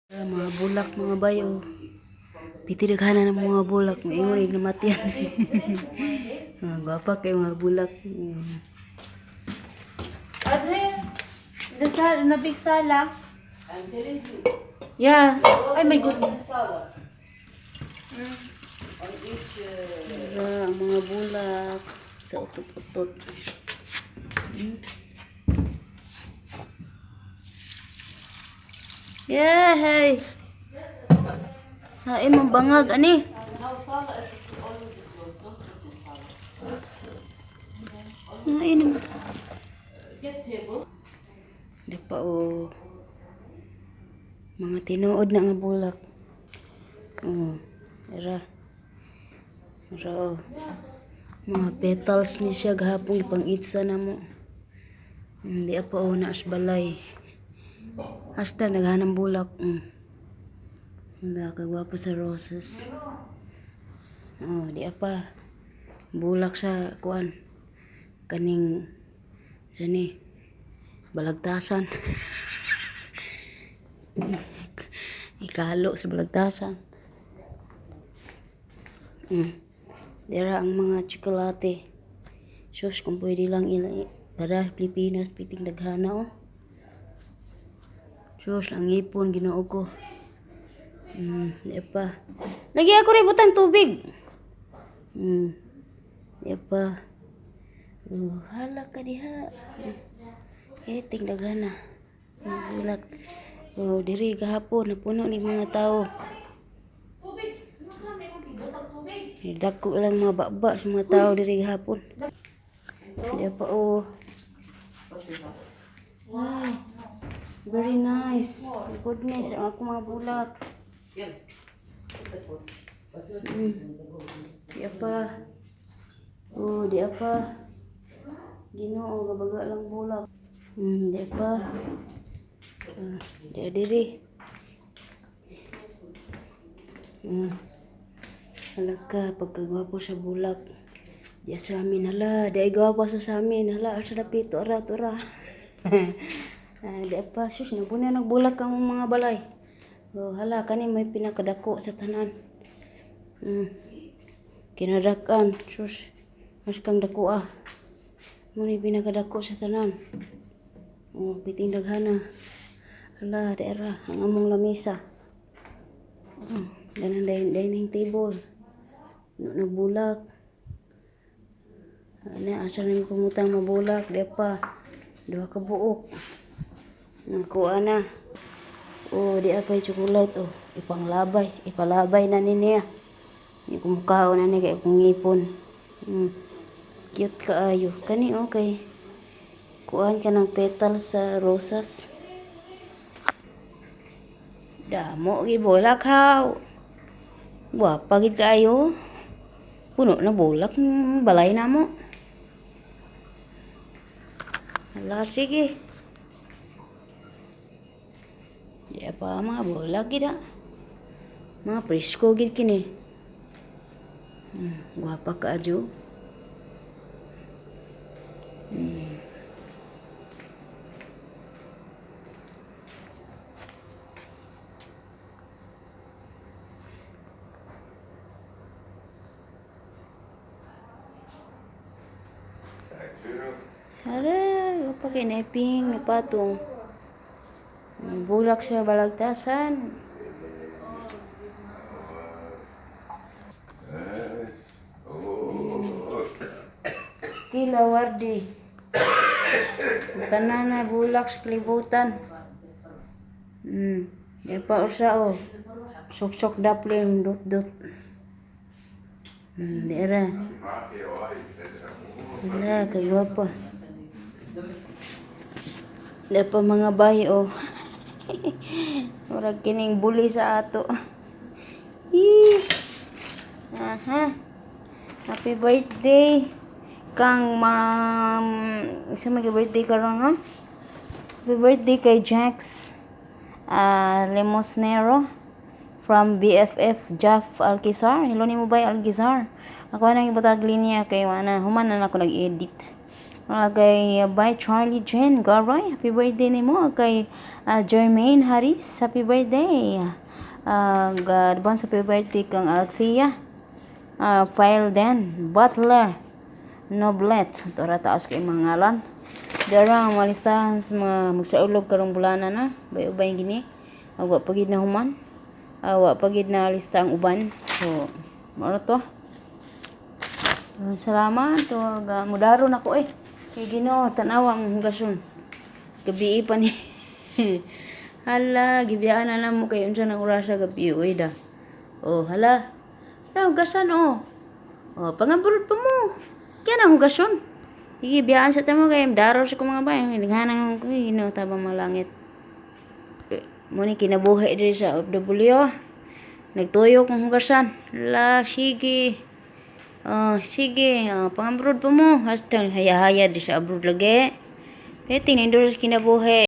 Mga bulak, mga bayo. Piti daghanan ng mga bulak. Maingon yung namatian. Mga gwapa kay mga bulak. Adhe, the sala, in the big sala. Yeah. Ay, my goodness. Tara, ang mga bulak sa utot-utot. Yay! Hain mong bangag, ani? Hain mo. Di pa o. Mga tinuod na nga bulak. Oh, tara. Tara oh. Mga petals ni siya gahapon ipang itsa na mo. Hindi pa o naas balay. Hasta naghanang bulak. Wala, kagwapo sa roses. Oh, di apa. Bulak sa kuan. Kaning sani balagtasan. Ikalo sa balagtasan. Dira ang mga tsokolate. Sus, kung pwede lang ila para Pilipinas piting daghana oh. Sus, ang ipon Ginoo ko. Di pa. Lagi ako rin butang tubig. Di pa. Oh, hala ka diha. Eh, ting daghana. Bulak. Oh, diri gahapon napuno ni mga tao. Dako lang mga baba sa mga tao diri gahapon. Di pa oh. Wow. Very nice. Goodness, ang ako mga bulak. Di apa. Oh, di apa. Ginoo gabaga lang bulak. Di apa. Ah, di diri. Hala ka, pagkagwapo sa bulak. Di sa amin, hala. Di ay gwapo sa amin, hala. Asa dapit, ora, ora. Ah, di pa, sus, nagpuna nagbulak ang mga balay. Oh, hala, kani may pinakadako sa tanan. Kinadakan, sus. Mas kang dako ah. Mo ni pinakadako sa tanan. Oh, piting daghana. Hala, di ra, ang among lamesa. Ganang dining table. No, nagbulak. Ana, asa na yung pumutang mabulak, di pa. Duha ka buok. Nakuha na. Oh, di apa yung chocolate oh. Ipanglabay, ipalabay na ni niya. Hindi ko mukhaon na ni kay akong ngipon. Cute kaayo. Kani okay. Kuan ka ng petal sa rosas. Damo gi bulak haw. Gwapa gid kaayo. Puno na bulak balay namo. Hala, sige. Di pa mga bulak gid ah. Mga presko gid kini. Gwapa kaayo. Hala, gwapa kay neping napatong. Bulak sa balagtasan. Kila wardi. Tanan na bulak sa kalibutan. Di pa usa oh. Sok-sok dapling dot-dot. Di ra. Hala, kagwapa. Di pa mga bahi oh. Murag kining buli sa ato. Hee. Aha. Happy birthday kang ma'am, isa may birthday karon no? Happy birthday kay Jax Lemosnero from BFF Jaff Alquizar. Hello nimo bay Alquizar. Ako nang ibutag linya kay wana human na ako nag-edit. Kay by Charlie Jen Garay, happy birthday nimo. Kay Jermaine Harris, happy birthday. Advance happy birthday kang Althea File Den Butler Noblet. Tora taas kay mga ngalan. Dara ang mga listahan sa mga magsaulog karong bulana na. Bay-ubay gini. Wa pa gid na human. Wa pa gid na lista ang uban. So, mao na to. Salamat. Ug mudaro na ko eh. Kay Ginoo, tanawa ang hugason. Gabii pa ni. Hala, gibiyaan na namo kay unsa nang orasa gabi uy da. Oh, hala. Hala, hugasan oh. Oh, pangaburod pa mo. Kaya na hugason. Sige, biyaan sa tamo kay daro sa ko mga bay. Naghanang ko Ginoo tabang malangit. Mo ni kinabuhi diri sa OFW. Nagtuyo kong hugasan. La, sige. Oh, sige, oh, pangabrod pa mo. Hasta haya-haya di sa abroad lagi. Pwede, nindor sa kinabuhi.